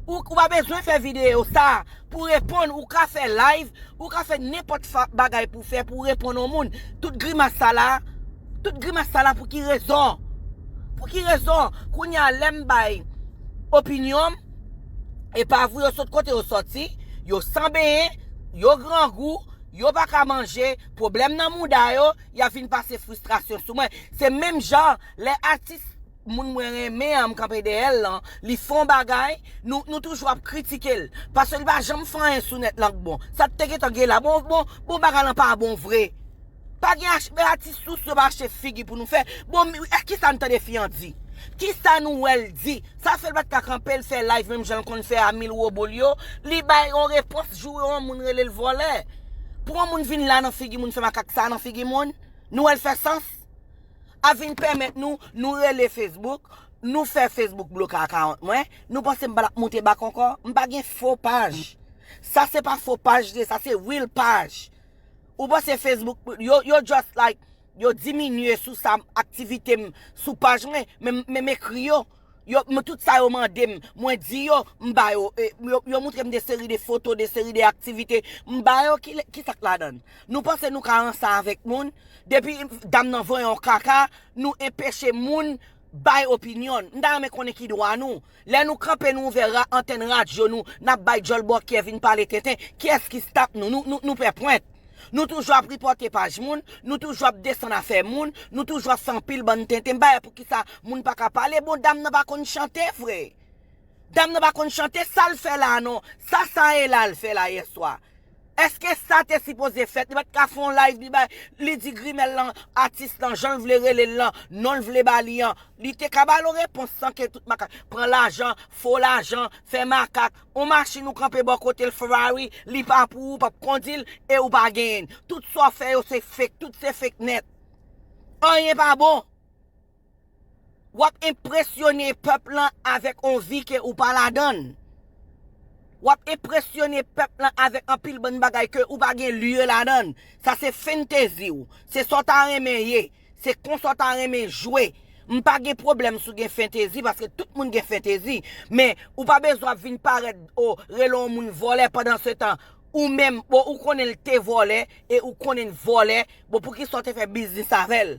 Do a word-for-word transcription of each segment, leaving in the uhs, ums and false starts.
Ou, ou pa bezwen fè videyo sa pou reponn. Ou ka fè live, ou ka fè nenpòt fa- bagay pou fè, pou reponn yon moun. Tout grimas sa la, tout grimas sa la pou ki rezon? Pou ki rezon? Kounye a, lè m bay opinyon m, e pa vre, yo sot kote yo sòti, yo san benyen, yo grangou, yo pa ka manje, pwoblèm nan mouda yo, y ap vin pase fristrasyon sou mwen. Se menm jan, lè atis moun mwen renmen an, m kanpe dèyè l lan, li fè yon bagay, nou, nou toujou ap kritike l. Paske li pa janm fè anyen sou nèt lan k bon. Sa t te gentan gen la. Bon, bon, bon, bagay lan pa bon vre. Pa gen ach- men atis sous yo pa achte figi pou nou fè. Bon, mi- e kisa n tande fi an di? Kisa nou wè l di? Sa fè l pa t ka kanpe l fè live menm jan l konn fè a mil wobo l yo. Li bay yon repons, joure yon moun, rele l vòlè. Pou yon moun vin la nan figi moun, fè makak sa nan figi moun, nou wè l fè sans? A vin pèmèt nou, nou rele Facebook, nou fè Facebook bloke akawont mwen, nou panse m pa t ap moute bak ankò? M pa gen fo paj. Sa se pa fo paj li ye, sa se real paj. Ou panse Facebook, yo, yo just like, yo diminye sou sa aktivite m sou paj mwen, men, men m ekri yo. Yo, m, tout sa yo mande m, mwen di yo, m ba yo, e, yo, yo moutre m de seri de foto, de seri de aktivite, m ba yo, ki, ki sa k ladan l? Nou panse nou ka ranse avèk moun? Depi dam nan voye yon kaka, nou enpeche moun bay opinyon n. M ta renmen konnen ki dwa nou. Lè nou kanpe, nou ouvè ra- antèn radyo nou, n ap bay djòl bòkyè vin pale tenten. Kiyès ki stop nou? Nou, nou, nou pè pwent. Nou toujou ap ripòte paj moun, nou toujou ap desann afè moun, nou toujou ap fè anpil bann tenten. M pa wè poukisa moun pa ka pale. Bon, dam nan pa konn chante vre. Dam nan pa konn chante, sa l fè la non. Sa sa e la l fè la yèswa? Èske sa te sipoze fèt? Li pa t ka fè yon live, li bay, li di grimèl lan, atis lan, jan l vle rele l lan, non l vle ba li an. Li te ka ba l yon repons san ke tout makak pran lajan, fo lajan, fè makak. On machin ou kanpe bò kote l, Ferrari, li pa pou ou, p ap kondi l, e ou pa genyen l. Tout sa w fè yo se fake, tout se fake nèt. Anyen pa bon. W ap enpresyone pèp lan avèk on vi ke ou pa ladan l. W ap enpresyone pèp lan avèk anpil bann bagay ke ou pa gen lye ladan l. Sa se fantezi w. Se sa w ta renmen ye. Se konsa w ta renmen jwe. M pa gen pwoblèm si w gen fantezi, paske tout moun gen fantezi. Men, ou pa bezwen ap vin parèt, o, rele yon moun vòlè pandan se tan. Ou menm, bon, ou konnen l te vòlè, e ou konnen l vòlè. Bon, poukisa w te fè biznis avè l?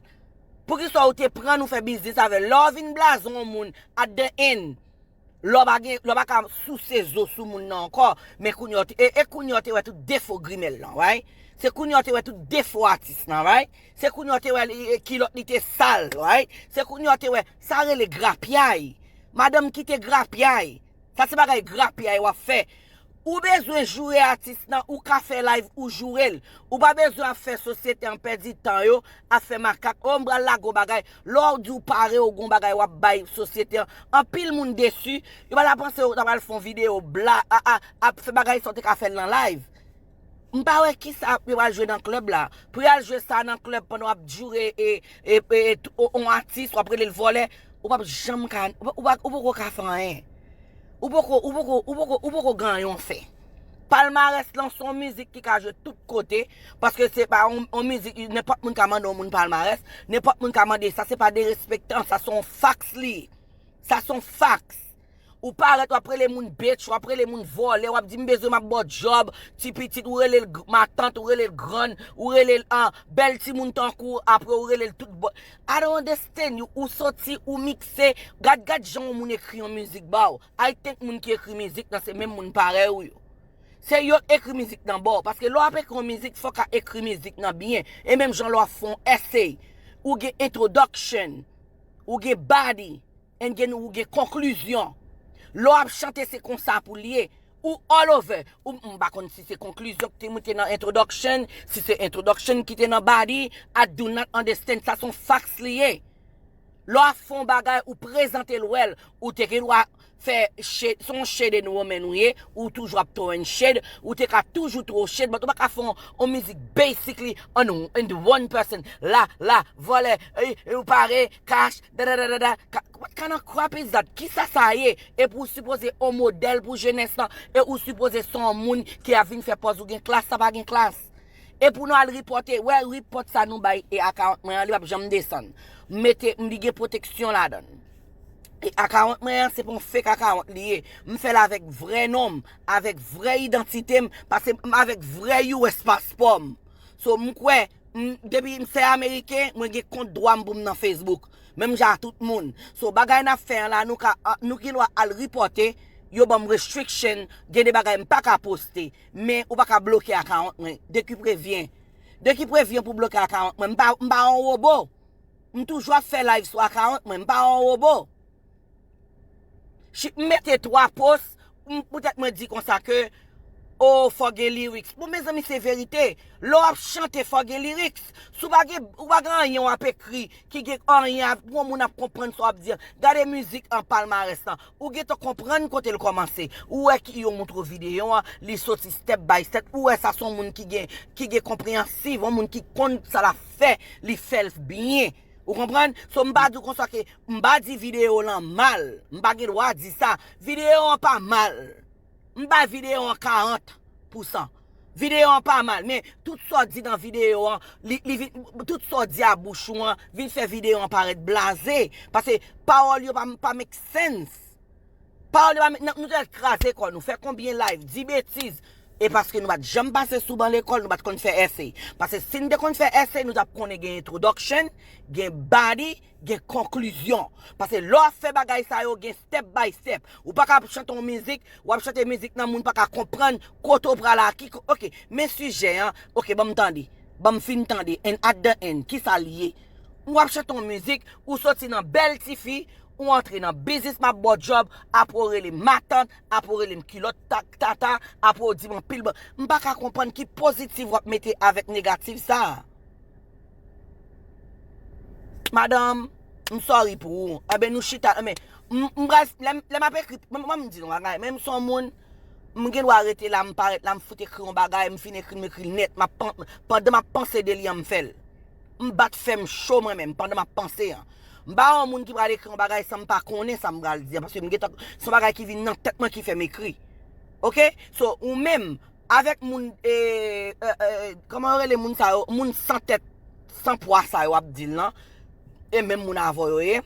Poukisa w te pran nou fè biznis avè l? Lè w vin blaze yon moun at the end, lè w pa gen, lè w pa ka souse zo sou moun nan ankò, men kounye a w te, e, e kounye a w te wè tout defo grimèl lan, right? Se kounye a w te wè tout defo atis lan, right? Se kounye a w te wè li, e, kilòt li te sal, right? Se kounye a w te wè, sa rele grapyay. Madanm kite grapyay. Sa se bagay grapyay w ap fè. Ou bezwen joure atis lan, ou ka fè live, ou joure l. Ou pa bezwen ap fè sosyete an pèdi tan yo, ap fè makak. O, m pral lage yon bagay. Lè w di w pare, ou gen yon bagay w ap bay sosyete an. Anpil moun desi, yo pa ta panse w ta pral fè yon videyo bla, a, a, ap fè bagay sa w te ka fè l nan live. M pa wè kisa yo pral jwe nan klèb la. Pou y al jwe sa nan klèb pandan w ap joure e, e, e, e, t- o- on atis, w ap rele l vòlè, ou p ap janm ka, ou pa- ou pa- ou poko ka fè anyen. Ou poko, ou poko, ou poko, ou poko gen anyen w fè. Palmarès lan se yon mizik ki ka jwe tout kote, paske se pa yon, yon mizik, nenpòt moun ka mande yon moun palmarès, nenpòt moun ka mande, sa se pa derespektan, sa se yon faks li ye. Sa se yon faks. Ou parèt, w ap rele moun bitch, w ap rele moun vòlè, w ap di m bezwen m ap ba w djòb, ti pitit, ou rele l g- matant, ou rele l grann, ou rele l an, bèl timoun tankou w, apre ou rele l tout bò. I don't understand you. Ou soti, ou mikse. Gad, gad jan yon moun ekri yon mizik ba w. I think moun ki ekri mizik nan se menm moun parèy ou yo. Se yo k ekri mizik nan ba w. Paske lè w ap ekri yon mizik, fòk a ekri mizik nan byen. E menm jan lè w ap fè yon essay, ou gen introduction, ou gen body, and then ou gen konklizyon. Lè w ap chante, se konsa pou l ye. Ou all over. Ou, m pa konn si se konklizyon ki te moute nan introduction, si se introduction ki te nan body, I do not understand. Sa se yon faks li ye. Lè w ap fè yon bagay, ou prezante l well. Ou te gen dwa fè shade, se yon shade and woman ou ye, ou toujou ap throw in shade, ou te ka toujou throw shade, but ou pa ka fè yon, yon mizik basically on, on one person. La, la, vòlè, e, e, ou pare, cash, da, da, da, da, da. Ka- What kind of crap is that? Kisa sa ye? Epi ou sipoze yon modèl pou jenès lan. E ou sipoze se yon moun ki ap vin fè pòz ou gen klas, sa pa gen klas. Epi nou al ripòte, wè ripòt sa nou bay e akawont mwen an, li p ap janm desann. M mete, m li gen pwoteksyon ladan l. E akawont mwen an, se pa yon fake akawont li ye. M fè l avèk vrè non m, avèk vrè idantite m, paske m avèk vrè U S paspò m. So, m kwè, m, depi m se ameriken, mwen gen kont dwa m pou m nan Facebook. Menm jan a tout moun. So, bagay n ap fè an la, nou ka, nou gen dwa al ripòte, yo ban m restriction, gen de bagay m pa ka poste. Men ou pa ka bloke akawont mwen. De qui prévient? De qui prévient pou bloke akawont mwen? M pa, m pa yon wobo. M toujou ap fè live sou akawont mwen. M pa yon wobo. Chi-, m mete twa post, m, poutèt mwen di konsa ke, oh, fò gen lyrics. Bon, mezanmi, se verite. Lè w ap chante, fò gen lyrics. Si w pa gen, ou pa gen anyen w ap ekri, ki gen anyen, yon moun ap konprann sa w ap di an. Gade mizik an palmarès lan. Ou gentan konprann kote l kòmanse. Ou wè ki yo montre w videyo an, li soti step by step. Ou wè sa se yon moun ki gen, ki gen konpreyansiv, yon moun ki konn sa l ap fè, li fè l byen. Ou konprann? So, m pa di w konsa ke, m pa di videyo lan mal. M pa gen dwa di sa. Videyo an pa mal. M bay videyo an karant pou san. Videyo an pa mal, men tout sa w di nan videyo an, li, li vin, tout sa w di a bouch ou an, vin fè videyo an parèt blaze. Paske pawòl yo pa, pa make sense. Pawòl yo pa make, nou te kraze kò nou, fè konbyen live, di betiz. E paske nou pa t janm pase sou ban lekòl, nou pa t konn fè essay. Paske si n te konn fè essay, nou t ap konnen gen introduction, gen body, gen konklizyon. Paske lè w ap fè bagay sa yo, gen step by step. Ou pa ka ap chante yon mizik, w ap chante mizik nan moun pa ka konprann kote w pral a ki ko-, ok, men sijè an, ok, ban m tande. Ban m fin tande. And at the end, kisa l ye? W ap chante yon mizik, ou soti nan bèl tifi, ou antre nan biznis m ap ba w djòb, apre w rele m matant, apre w rele m kilòt tak tata, apre w di m anpil ban-, m pa ka konprann ki pozitif w ap mete avèk negatif sa a. Madanm, m sorry pou ou. Enben, nou chita, enben, m, m pral, lè m, lè m ap ekri, mwen, mwen, m di nou bagay, men m se yon moun, m gen dwa rete la, m parèt la, m fout ekri yon bagay, m fin ekri, m ekri l nèt, m ap pan-, pandan m ap panse de li an, m fè l. M bat fè m cho mwen menm, pandan m ap panse an. M pa yon moun ki pral ekri yon bagay san m pa konnen sa m pral di an, paske m gentan, se yon bagay ki vin nan tèt mwen ki fè m ekri. Ok? So, ou menm, avèk moun, e, e, e, kòman yo rele moun sa yo? Moun san tèt, san pwa sa yo ap di l lan. E menm moun avè w yo ye.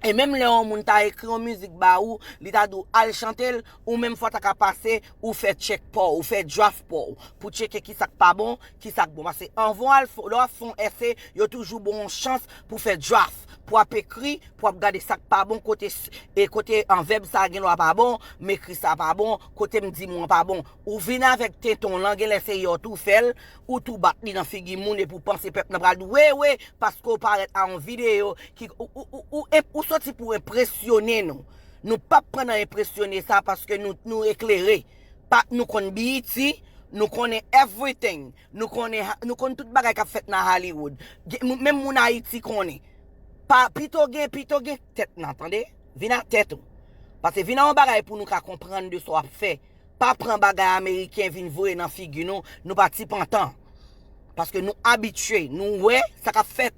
E menm lè yon moun ta ekri yon mizik ba ou, li ta di w al chante l, ou menm fò w ta ka pase, ou fè tchèk pa w, ou fè draft pa w, pou tcheke kisa k pa bon, kisa k bon. Paske anvan w al fè, lè w ap fè yon essay, yo toujou ba w yon chans pou fè draft, pou w ap ekri, pou w ap gade sa k pa bon, kote s-, e kote an vèb sa a gen dwa pa bon, m ekri sa pa bon, kote m di mo an pa bon. Ou vin avèk tenten w lan, genlè se yè w tou fè l, ou tou bat li nan figi moun epi w panse pèp nan pral di w, we, we, paske w parèt a yon videyo ki, ou, ou, ou, ou, ou soti pou w enpresyone nou. Nou p ap pran nan enpresyone sa paske nou, nou eklere. Pa, nou konn B E T, nou konnen everything. Nou konnen ha-, nou konn tout bagay k ap fèt nan Hollywood. Gen, mou-, menm moun Ayiti konnen. Pa, pito gen, pito gen tèt nan, tande? Vin a tèt ou. Paske vin a yon bagay pou nou ka konprann de sa w ap fè. Pa pran bagay ameriken vin voye nan figi nou, nou pa ti pantan. Paske nou abitye, nou wè sa k ap fèt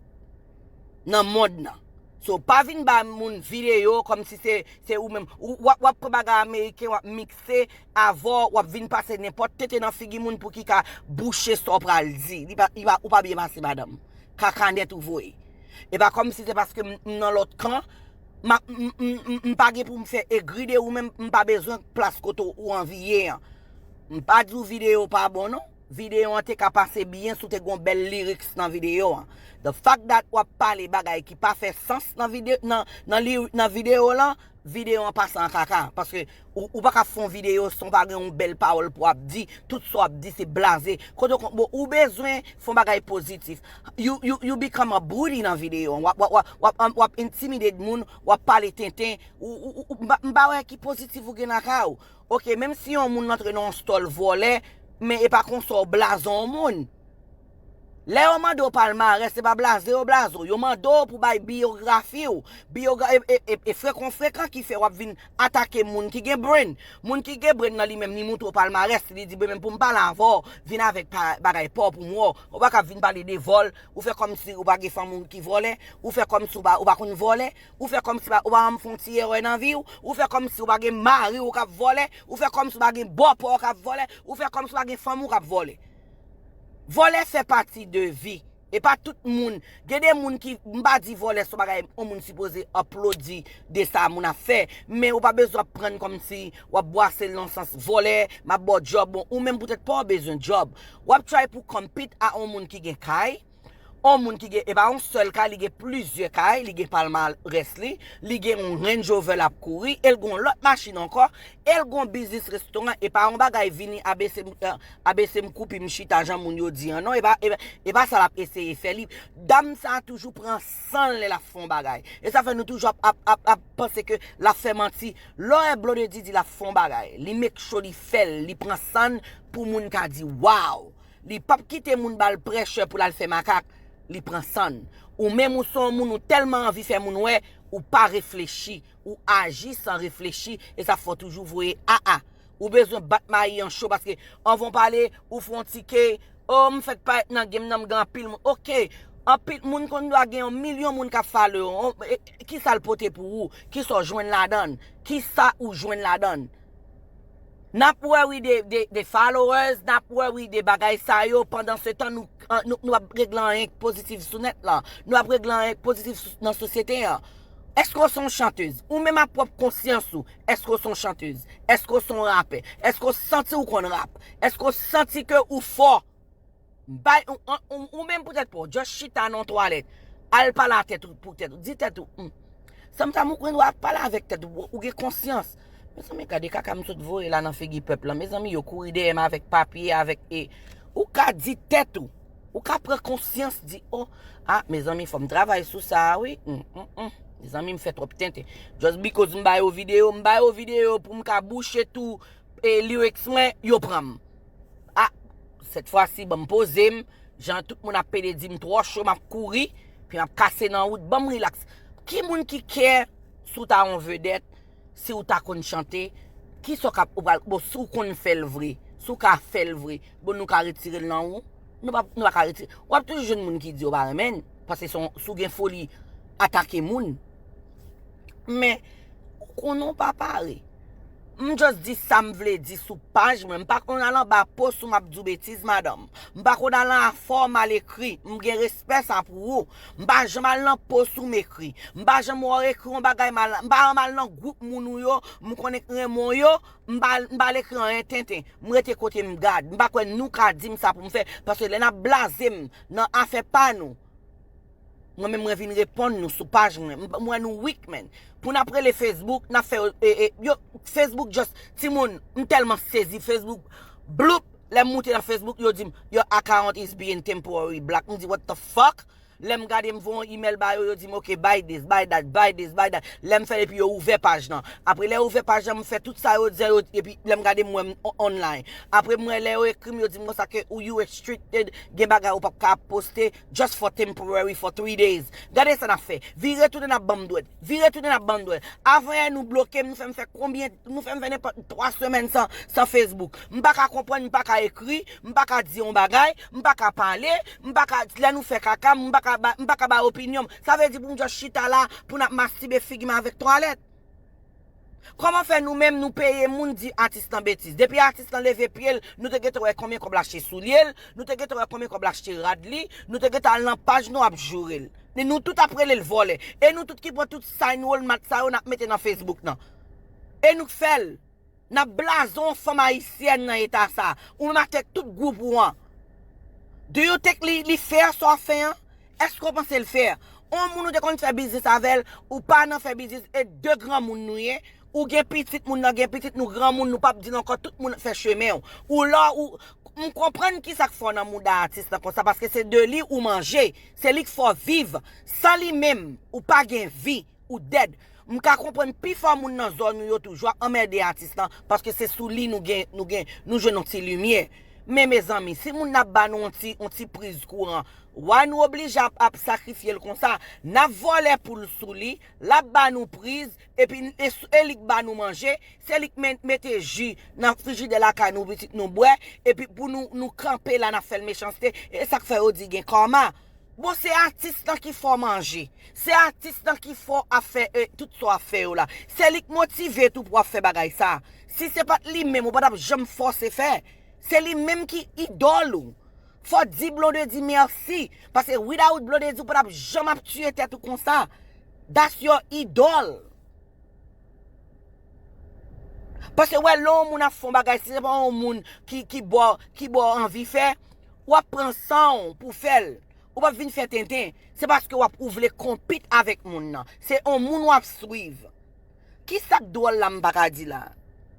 nan mond nan. So, pa vin ba moun videyo kòmsi se, se ou menm. Ou, w ap, w ap pran bagay ameriken, w ap mikse avè w, w ap vin pase nenpòt tenten nan figi moun pou ki ka bouche sa w pral di. Li pa, li pa, ou pa byen pase, madanm. Kaka nèt ou voye. E pa kòmsi se paske m, m nan lòt kan, m ap, m, m, m, m pa gen pou m fè egri de ou menm, m pa bezwen plas kote w anvi ye an. M pa di w videyo pa bon, non. Videyo an te ka pase byen si w te gen yon bèl lyrics nan videyo an. The fact that w ap pale bagay ki pa fè sans nan vide-, nan, nan li-, nan videyo lan, videyo an pase an kaka. Paske ou, ou pa ka fè yon videyo san w pa gen yon bèl pawòl pou w ap di. Tout sa w ap di se blaze. Kote w konn, bon, ou bezwen fè yon bagay pozitif. You, you, you become a bully nan videyo an. W ap, w ap, w ap, w ap, w ap intimidate moun, w ap pale tenten. Ou, ou, ou, ou, m pa, m pa wè ki pozitif ou gen nan kay ou. Ok, menm si yon moun antre nan yon stòl vòlè, men e pa konsa w blaze yon moun. Lè yo mande w palmarès, se pa blaze yo blaze w. Yo mande w pou bay biyografi w. Biyogra-, e, e, e, e frekan frekan ki fè w ap vin atake moun ki gen brain. Moun ki gen brain nan li menm, li montre w palmarès, li di, "Bon, men pou m pale avè w, vin avèk pa-, bagay pa w pou m wè w." Ou pa ka vin pale de vòl, ou fè kòmsi ou pa gen fanmi w ki vòlè, ou fè kòmsi ou pa, ou pa konn vòlè, ou fè kòmsi pa, ou pa janm fè yon ti erè nan vi w, ou fè kòmsi ou pa gen mari w k ap vòlè, ou fè kòmsi ou pa gen bòpè w k ap vòlè, ou fè kòmsi ou pa gen fanmi w k ap vòlè. Vòlè fè pati de vi. E pa tout moun. Gen de moun ki, m pa di vòlè se yon bagay yon moun sipoze aplodi de sa moun ap fè. Men ou pa bezwen ap prann kòmsi w ap bwase l nan sans vòlè, m ap ba w djòb. Bon, ou menm poutèt pa w bezwen djòb. W ap try pou compete a yon moun ki gen kay, yon moun ki gen, e pa yon sèl kay, li gen plizyè kay, li gen palmarès li, li gen yon Range Rover l ap kouri, e l gen yon lòt machin ankò, e l gen yon biznis restoran, e pa yon bagay vini abese m, eh, abese m koupi m chita jan moun yo di an non, e pa, e pa, e pa sa l ap eseye fè li. Dam sa a toujou pran san l lè l ap fè yon bagay. E sa fè nou toujou ap, ap, ap, ap panse ke l ap fè manti. Lè w wè Blondedy di l ap fè yon bagay, li make sure li fè l, li pran san l pou moun ka di, "Wow!" Li p ap kite moun ba l pressure pou l al fè makak, li pran san l. Ou menm ou se yon moun ou tèlman anvi fè moun wè, ou pa reflechi, ou aji san reflechi, e sa fè w toujou voye aa. Ou bezwen bat mayi an cho paske anvan w pale, ou fè yon ti ke, "Oh, m fèk parèt nan game nan, m gen anpil moun." Oke, anpil moun konn dwa gen yon milyon moun k ap follow w. E, e, kisa l pote pou ou? Kisa w jwenn ladan l? Kisa ou jwenn ladan l? N ap worry de, de, de followers, n ap worry de bagay sa yo, pandan se tan nou, an, nou, nou ap regle anyen k pozitif sou nèt la. Nou ap regle anyen k pozitif sou, nan sosyete an. Èske w se yon chantez? Ou menm ak pwòp konsyans ou, èske w se yon chantez? Èske w se yon rapè? Èske w santi w konn rap? Èske w santi ke ou fò? M bay, ou, ou, ou, ou menm poutèt pa w, just chita nan yon twalèt. Al pale a tèt ou pou tèt ou. Di tèt ou, hmm. Sanm sa m ou konn w ap pale avèk tèt ou, ou gen konsyans. Mezanmi, gade kaka m sot voye la nan figi pèp lan. Mezanmi, yo kouri dèyè m avèk papye, avèk e. Ou ka di tèt ou. Ou ka pran konsyans, di, oh, ah, mezanmi, fò m travay sou sa a, wi. Hmm, hmm, hmm. Mezanmi, m fè twòp tenten. Just because m ba yo videyo, m ba yo videyo pou m ka bouche tou e lyrics mwen, yo pran m. Ah, sèt fwa si, ban m poze m, jan tout moun ap pede di m twò cho, m ap kouri, pi m ap kase nan wout, ban m relax. Ki moun ki care si w ta yon vedèt, si w ta konn chante, kisa w k ap, ou pral, bon, si w konn fè l vre, si w ka fè l vre, bon, nou ka retire l nan ou, nou pa, nou pa ka retire. W ap toujou jwenn moun ki di yo pa renmen l, paske si w, si w gen foli atake moun. Men, ou konnen w pa pare. M just di sa m vle di sou paj mwen. M pa konn al anba post ou m ap di w betiz, madanm. M pa konn al nan afè w m al ekri. M gen respè sa pou ou. M pa janm al nan post ou m ekri. M pa janm wè w ekri yon bagay mal. M pa janm al nan gwoup moun ou yo. M konnen k renmen w yo. M pa, m pa al ekri anyen tenten. M rete kote m gad. M pa kwè nou ka di m sa pou m fè. Paske lè n ap blaze m nan afè pa nou, mwen menm mwen vin reponn nou sou paj mwen. M, mwen nou weak, man. Pou n ap rele Facebook, n ap fè, e, e, yo, Facebook just, timoun, m tèlman sezi Facebook. Bloup, lè m moute nan Facebook, yo di m, "Your account is being temporary blocked." M di, "What the fuck?" Lè m gade, m voye yon email ba yo, yo di m, "Ok, buy this, buy that, buy this, buy that." Lè m fè l, epi yo ouvè paj lan. Apre lè yo ouvè paj lan, m fè tout sa yo di an, yo, epi lè m gade, m wè m on-, online. Apre m wè lè yo ekri m, yo di m konsa ke ou you restricted, gen bagay ou p ap ka poste, just for temporary, for three days. Gade sa n ap fè. Vire tounen n ap ban m dwèt. Vire tounen n ap ban m dwèt. Avan yè nou bloke m, nou fè m fè konbyen, nou fè m fè nenpòt twa semèn san, san Facebook. M pa ka konprann, m pa ka ekri, m pa ka di yon bagay, m pa ka pale, m pa ka, lè nou fè kaka, m pa ka ba, m pa ka bay opinyon m. Sa vle di pou m just chita la, pou n ap mastibe figi m avèk twalèt. Kòman fè nou menm nou peye moun di atis lan betiz? Depi atis lan leve pye l, nou te gentan wè konbyen kòb l achte soulye l, nou te gentan wè konbyen kòb l achte rad li, nou te gentan al nan paj nou ap joure l. E nou tout ap rele l vòlè. E nou tout ki pran tout sign Walmart sa yo n ap mete nan Facebook nan. E nou k fè l. N ap blaze yon fanm ayisyèn nan eta sa. Ou menm avèk tout gwoup ou an. Do you think li, li fair sa w ap fè an? Èske w panse l fair? On moun ou te konn fè biznis avè l, ou pa nan fè biznis, e de granmoun nou ye. Ou gen pitit, moun nan gen pitit, nou granmoun, nou p ap di l ankò, tout moun fè chemen w. Ou la, ou, m konprann kisa k fè w nan mouda atis lan konsa, paske se de li ou manje, se li k fè w viv. San li menm, ou pa gen vi, ou dead. M ka konprann pifò moun nan zòn ou yo toujou ap anmède atis lan, paske se sou li nou gen, nou gen, nou jwenn yon ti limyè. Men mezanmi, si moun nan ap ba nou yon ti, yon ti priz kouran, why nou oblije ap, ap sakrifye l konsa? N ap vòlè poul sou li, l ap ba nou priz, epi e, e li k ba nou manje, se li k men, mete ji nan frijidè lakay nou, pitit nou bwè, epi pou nou, nou kanpe la, n ap fè l mechanste, e sa k fè yo di gen kòma. Bon, se atis lan ki fè w manje. Se atis lan ki fè w ap fè, e, tout sa w ap fè yo la. Se li k motive tou pou w ap fè bagay sa. Si se pa t li menm, ou pa t ap janm fòse fè. Se li menm ki idòl ou. Fò di Blondedy mèsi. Paske without Blondedy, ou pa t ap janm ap tiye tèt ou konsa. That's your idol. Paske wè, lè yon moun ap fè yon bagay, si se pa yon moun ki, ki ba w, ki ba w anvi fè, w ap pran san w pou fè l. Ou p ap vin fè tenten. Se paske w ap, ou vle konpit avèk moun nan. Se yon moun w ap swiv. Ki sa k dwòl la m pa ka di la?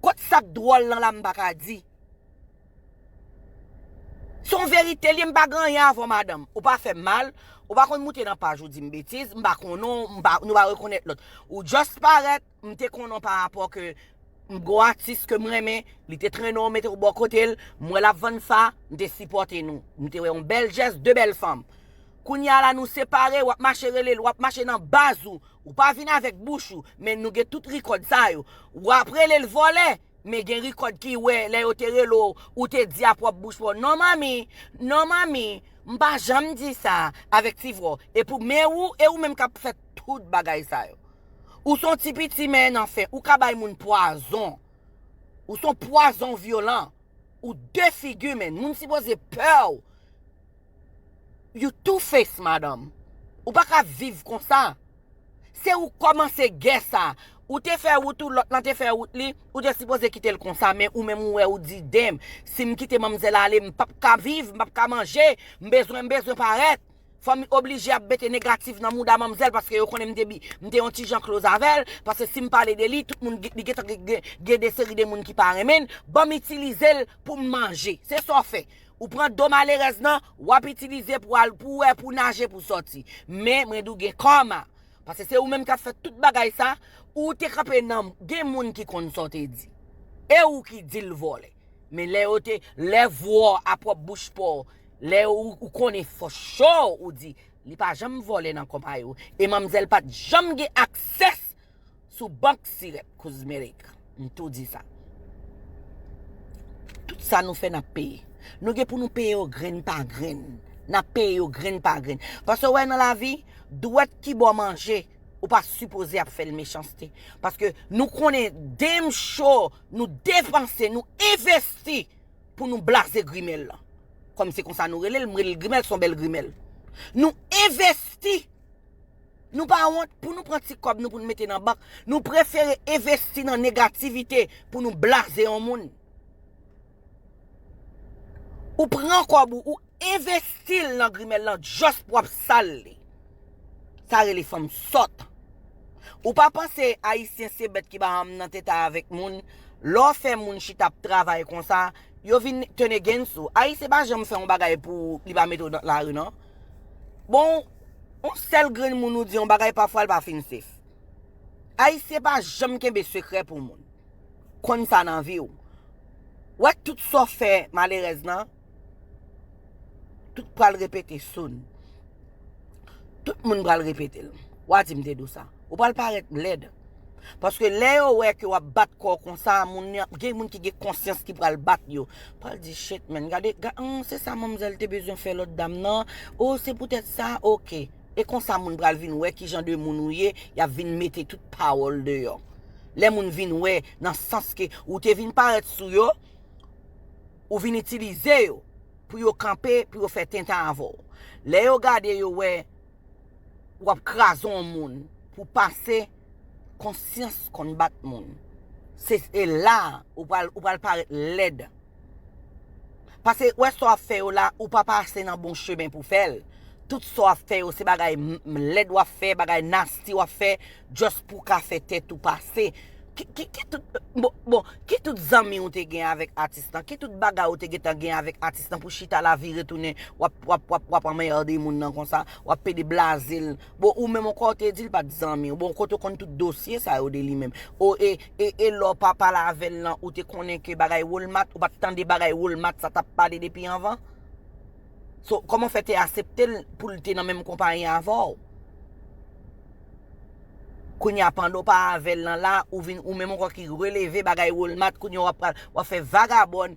Kot sa k dwòl lan la m pa ka di? Se yon verite li ye, m pa gen anyen avè w, madanm. Ou pa fè m mal, ou pa konn moute nan paj ou di m betiz, m pa konnen w, m pa, nou pa rekonèt lòt. Ou just parèt, m te konnen w pa rapò ke m gon atis ke m renmen, li te trennen w, mete w bò kote l, m wè l ap vann fa, m te sipòte nou. M te wè yon bèl jès, de bèl fanm. Kounye a la nou separe, w ap mache rele l, w ap mache nan baz ou. Ou pa vin avèk bouch ou, men nou gen tout rikòd sa yo. W ap rele l vòlè, men gen rikòd ki wè lè yo te rele w, ou te di a pwòp bouch pa w, "Non, manmi, non, manmi, m pa janm di sa," avèk ti vwa w. E pou, men ou, e ou menm k ap fè tout bagay sa yo. Ou se yon ti piti, men anfen, ou ka bay moun pwazon. Ou se yon pwazon vyolan. Ou de figi, men. Moun sipoze pè w. You two face, madanm. Ou pa ka viv konsa. Se ou kòmanse gè sa. Ou te fè wout ou, lòt lan te fè wout li, ou te sipoze kite l konsa, men ou menm ou wè ou di, "Damn, si m kite manmzèl ale, m p ap ka viv, m p ap ka manje, m bezwen, m bezwen parèt." Fò m oblije ap mete negatif nan mouda manmzèl paske yo konnen m te bi, m te yon ti jan close avè l, paske si m pale de li, tout moun gen, li gentan gen, gen, gen de seri de moun ki pa renmen l, ban m itilize l pou m manje. Se sa w fè. Ou pran do malerèz nan, w ap itilize pou al, pou wè, pou naje, pou sòti. Men, mwen di w gen kòma. Paske se ou menm k ap fè tout bagay sa, ou te kanpe nan, gen moun ki konn sa w te di. E ou ki di l vòlè. Men lè yo te, lè vwa a pwòp bouch pa w, lè ou, ou konnen for sure, ou di, "Li pa janm vòlè nan konpayi w." E manmzèl pa t janm gen aksès sou bank sirèt, kouzmerik. M tou di sa. Tout sa nou fè, n ap peye. Nou gen pou nou peye yo grenn pa grenn. N ap peye yo grenn pa grenn. Paske w wè nan lavi, dwèt ki ba w manje, ou pa sipoze ap fè l mechanste. Paske nou konnen damn sure, nou depanse, nou envesti pou nou blaze grimèl lan. Kòm se konsa nou rele l, m rele l grimèl, se yon bèl grimèl. Nou envesti. Nou pa wont pou nou pran ti kòb nou pou nou mete nan bank. Nou prefere envesti nan negativite pou nou blaze yon moun. Ou pran kòb ou, ou envesti l nan grimèl lan just pou w ap sal li. Sa rele fanm sòt. Ou pa panse Ayisyen se bèt ki pa janm nan teta avèk moun? Lè w fè moun chita ap travay konsa, yo vin turn against ou. Ayisyen pa janm fè yon bagay pou li pa mete w nan lari, non. Bon, yon sèl grenn moun ou di yon bagay, pafwa l pa fin safe. Ayisyen pa janm kenbe sekrè pou moun. Konn sa nan vi w. Wè tout sa w fè malerèz nan, tout pral repete soon. Tout moun pral repete l. W a di m te di w sa. Ou pral parèt lèd. Paske lè yo wè ke w ap bat kò w konsa, moun, gen moun ki gen konsyans ki pral bat yo. Pral di, "Shit, man, gade, ga, hmm, se sa manmzèl te bezwen fè lòt dam nan. O, se poutèt sa, oke." E konsa moun pral vin wè ki jan de moun ou ye, y ap vin mete tout pawòl deyò. Lè moun vin wè, nan sans ke ou te vin parèt sou yo, ou vin itilize yo pou yo kanpe, pou yo fè tenten avè w. Lè yo gade, yo wè w ap kraze yon moun pou pase, konsyans konn bat moun. Se, e la, ou pral, ou pral parèt lèd. Paske wè sa w ap fè yo la, ou pa pase nan bon chemen pou fè l. Tout sa w ap fè yo, se bagay m, m, lèd w ap fè, bagay nasty w ap fè, just pou w ka fè tèt ou pase. Ki, ki, ki tout, bon, bon, ki tout zanmi ou te gen avèk atis lan? Ki tout bagay ou te gentan gen avèk atis lan pou chita la vire tounen, w ap, w ap, w ap, w ap anmède moun nan konsa, w ap pede blaze l? Bon, ou menm ankò, ou te di l pa t zanmi w. Bon, kote w konn tout dosye sa yo de li menm? O, e, e, e lè w pa pale avè l lan, ou te konnen ke bagay Walmart, ou pa t tande bagay Walmart sa t ap pale depi anvan? So, kòman w fè te aksepte l pou l te nan menm konpayi avè w? Kounye a, pandan w pa avè l lan la, ou vin, ou menm ankò ki releve bagay Walmart, kounye a w ap pral, w ap fè vagabòn.